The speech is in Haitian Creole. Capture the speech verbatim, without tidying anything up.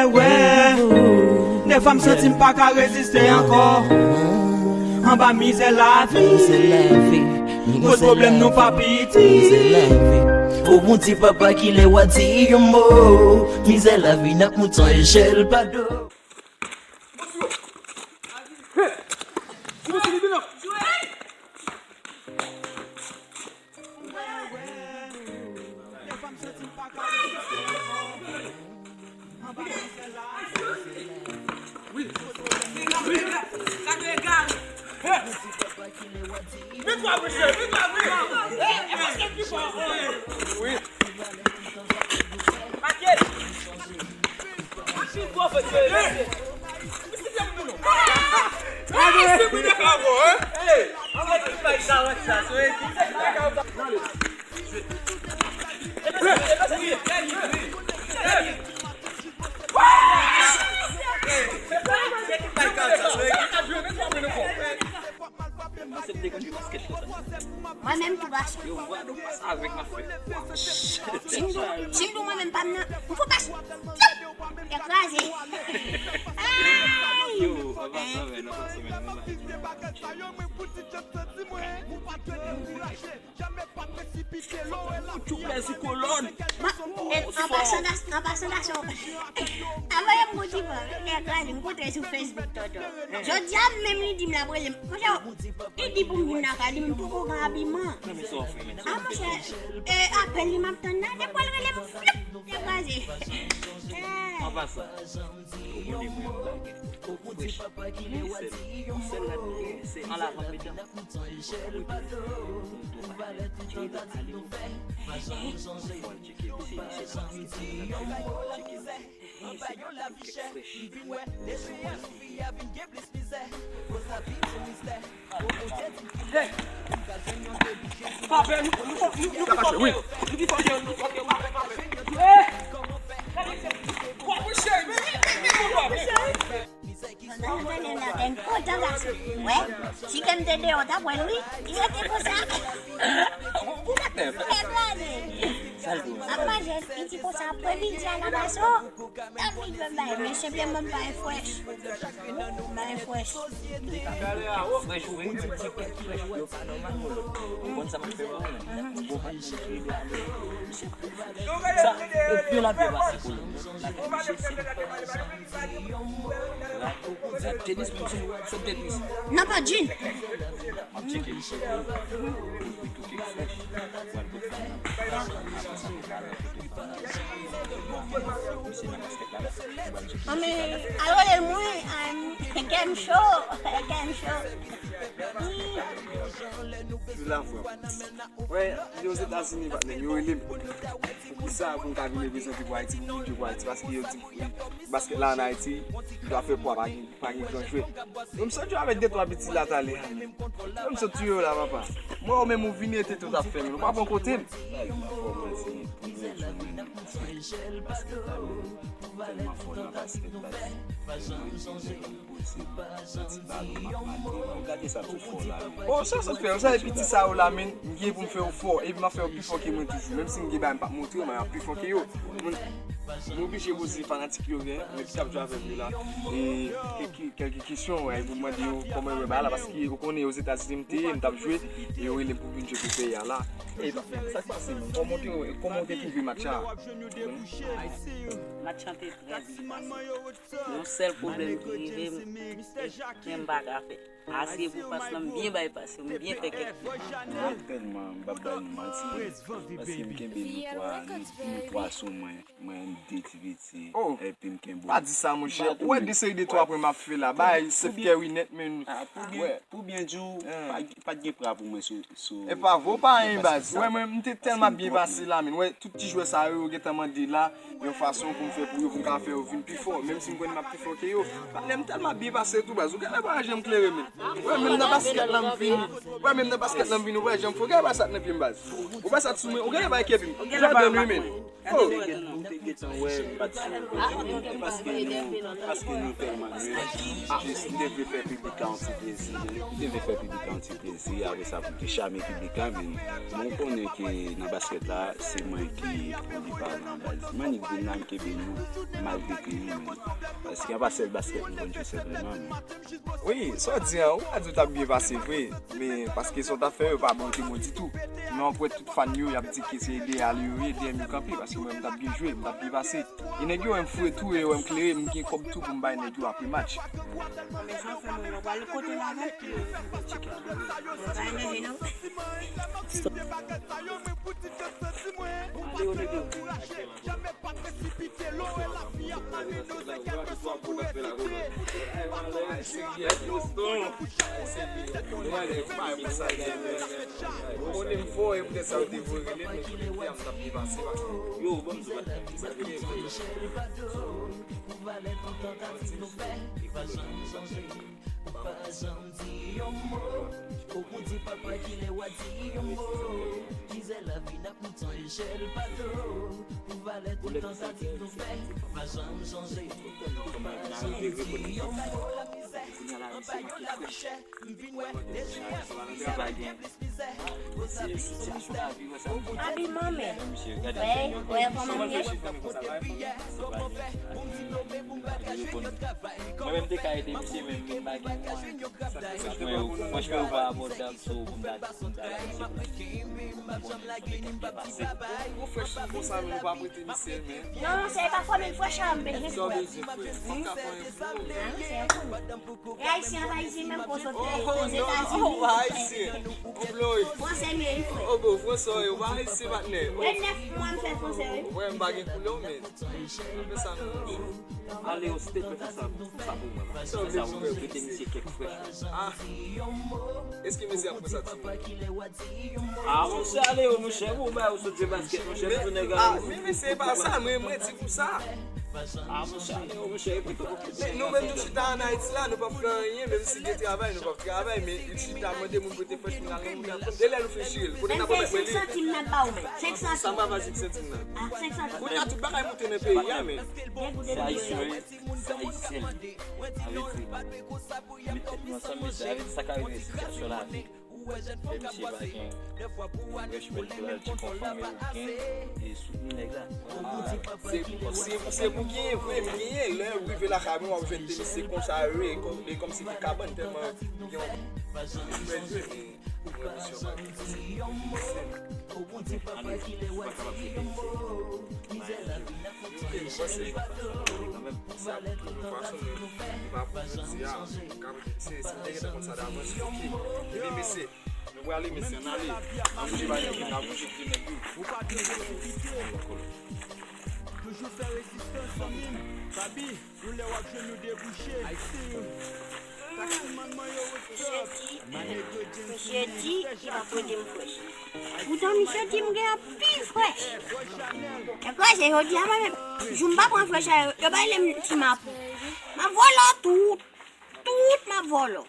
Wè, defwa m santi m pa ka reziste ankò. Anba mizè lavi, koz pwoblèm nou pa piti. O Bondye papa, kilè w a di yon mo? Mizè lavi n ap moute yon echèl pa do. Mwen menm tou gason. Yo, vwa, nou pase avèk m ap fè. Si m di w, si m di w mwen menm pa m nan, m fou pas. Ekraze. Yo, anba sa, men, anba sa, men, anba sa. An pasan, gason, an pasan, gason, avoye m yon ti pran, ekraze, m kontre sou Facebook, tonton. Jodi a menm li di m l ap rele m. Monchè, li di pou m vin lakay li, m poko gen abiman. A, monchè, e, apèl li m ap tann nan, depi l rele m, flip, ekraze. An pasan, ou konnen mwen yon bagay. Fresh. Yon sèl, yon sèl la nou gen, se an lavan medam. Mwen te, mwen te ale pou fè. Fò n tcheke, se, se nan basket, se nan basket, tcheke. Yes, se kèk fresh. Hey! Pa pè, nou, nou, nou, nou, nou ki fò ke yo, nou ki fò ke yo, nou fò ke yo, pa pè, pa pè. Hey! Gade se, kwa pou cheri, men, men, men, men, men, men. Pandan nou tande m la, gen kontan gason. Wè, si ke m te deyò, w t ap wè l, wi. Li rete konsa. Ou pa tè. Fè plane. Ap manje piti konsa, apre midi a nan gason. Ap vin jwenn bay, men senpleman m pa fresh. M pa fresh. Fresh, wi. Fresh, wi. Yo pa nòmal, molo. Ou konn sa m ap fè pou ou, non? Bon, pa di. Sa, e pye l ap depase pou li. Tenis, sot tenis. Nan pa jean. M ap tcheke li pou, pou, pou touke fresh. Pou al pot fanm nan. Apre sa, pou pale kote fanm nan. Misye nan basket la, pou al tcheke. Anmè, al rele l mwen, kè m cho, kè m cho. Sou la frappe. Wè, li Ozetazini, patnè m, yo rele m. Poukisa pou m ka vin reprezante pou Ayiti, pou m vin jwe pou Ayiti, paske yo di basket la ann Ayiti, li pa fè pwa, pa gen, pa gen gran jwè. Bon, m sot jwe avèk de twa piti la talè a, men. Bon, m sot touye yo la, papa. Mwen, ou menm, ou vini ete tout afè, men ou pa pran kote m. Basket la, tèlman fò nan basket la. Gade sa tou fò la. Bon, sa, sa fè, sa, epi ti sa yo la, men, m gen pou m fè yo fò, epi m ap fè yo pi fò ke mwen toujou. Menm si m gen bagay m p ap montre yo, men m ap pi fò ke yo. Mwen, m oblije poze fanatik yo gen, men ki t ap jwe avè m yo la. E, kèk, kèk kesyon, wè, pou mande yo kòman yo wè bagay la, paske ou konnen Ozetazini m te ye, m t ap jwe, e yo rele m pou vin jwe pou peyi a la. E, sa k pase, men, kòman w te, kòman w te twouve match la? Match lan te trè byen pase. Yon sèl pwoblèm ki rive m, e, men m pa ka fè. Ase pou pas lan, m byen bay pas yo, m byen fè kèk. Mwen tèlman, m p ap ba nou manti, paske m kenbe nou twa, nou, nou twa sou mwen, mwen m de ti piti, epi m kenbe. Pa di sa, monchè. Ou wè de seri de twa pwen m ap fè la, bay sèt kè wi nèt, men. Pou byen, pou byen di w, pa, pa t gen pra pou mwen sou, sou. E pa vre, ou pa anyen, baz. Wè, mwen, m te tèlman ap byen pase la, men. Wè, tout ti jwè sa yo, yo gentan mande la. Yon fason pou m fè pou yo, pou m ka fè yo vin pi fò, menm si m konnen m ap pi fò ke yo. Patnè m tèlman byen pase tou, baz. Ou genlè pa janm klere, men. Wè, menm nan baskèt lan m vini. Wè, menm nan baskèt lan m vini, ou pa janm fò. Gade bal sa k nan pye m, baz. Ou pa sa t sou mwen, ou genlè pa enkyete m. Jordan, wi, men. Gade, nou te gentan wè, m pa t sou, paske nou, paske nou tèlman lwen. Jis, m te vle fè piblik la yon ti plezi. M te vle fè piblik la yon ti plezi, apre sa, pou te chame piblik la, men, men w konnen ke nan baskèt la, se mwen ki pwodui paran an, baz. M annik vin la, m kenbe nou, malgre ke nou menm. Paske a pa sèl baskèt nou konn jwe, se vrèman, men. Wi, sa w di an, ou pa di w t ap byen pase vre, men paske sa w t ap fè yo pa bon, te bon ditou. Men w ap wè tout fan yo, y ap di ke se ideal yo ye, dèyè m yo kanpe, paske mwen, m t ap byen jwe, m t ap byen pase. E nèg yo wè m fre tou, e yo wè m klere, m gen kòb tou pou m bay nèg yo apre match. Men sa w fè mwen, mwen pral kote la menm. Mwen pa enèji non. Stop. Ou konnen m fò, e poutèt sa yo te voye rele m, men kote m te a, m t ap byen pase, paske yo, ban m di w bagay, sa te gen. Abi manmi. Wè, wè kòman m ye. Mwen menm te ka ede misye, men m pa gen mwayen. Franchman, yo, franchman, yo pa abòdab, so pou m ta, pou m ta ede misye. Ou fresh konsa, men ou pa prete misye, men. Non, se pa fòmil fresh a m bezwen. Sa w bezwen, frè? M pa ka fè anyen pou ou. Ah, se yon kou. E ayisyen ap ayisyen menm, konsote Ozetazini. Oh, oh, non, non, ou pa ayisyen. Ou blo, wi. Franse m ye, wi, frè. Oh, bon, franse, wi, ou pa ayisyen, patnè. E nèf mwa m fè franse, wi. Ou wè m pa gen koulè w, men. Apre sa, nou. Ale, yo, stay, fè sa, fè sa pou mwen, man. Fè sa pou mwen, prete misye kèk frè. Ah. Èske mesye ap pran sa, timoun? Ah, monchè, ale, yo, monchè, bon, ba, ou sot jwe baskèt, monchè, men, tout nèg a, ah, men, men se pa sa, mwen, mwen di pou sa. Ah, monchè, ale, yo, monchè, epi tou. Men nou menm, nou chita ann Ayiti la, nou p ap fè anyen, menm si gen travay, nou p ap travay, men li chita mande moun prete frèch pou n al nan moun nan. E lè nou fin chire l, kote n ap remèt mwen li? Senk santim n ap ba ou menm. Senk santim. Sa m pa va di senk santim nan. Ah, senk santim. Kounye a, tout bagay moute nan peyi a, men. Se ayisyen, wi. Se ayisyen. Sa vle di, met tèt nou ansanm, mesye, avèk sa k arive sitiyasyon lavi. Fè misye pa gen frèch mèt pou l al tcheke yon fanm ameriken e soutni nèg la. Se, se, se pou genyen vre, m genyen. Lè w rive lakay mwen, w ap jwenn de misye konsa yo ye, kòm, e kòmsi ki kabann tèlman gen yon frèch vre, men mwen misye pa gen konsa. Ok, m panse, kanmenm, sa, de tout fason, li pa pou jodi a, se, si m te gentan konn sa davans, ok. Ebyen, mesye, nou prale, mesye, ann ale. N a bouje bagay yo, n a bouje pye nèg yo. Toujou fè rezistans, zanmi m. Fabi, nou lè w ap jwenn nou debouche. I see you. Taximan mwen yo, what's up? Misye di, misye di, li pa prete m frèch. Poutan misye di m gen anpil frèch. E kraze, jodi a mwen menm, jou m pa pran frèch a yo, yo bay lè m ti mapou. M ap vòlò tout, tout m ap vòlò.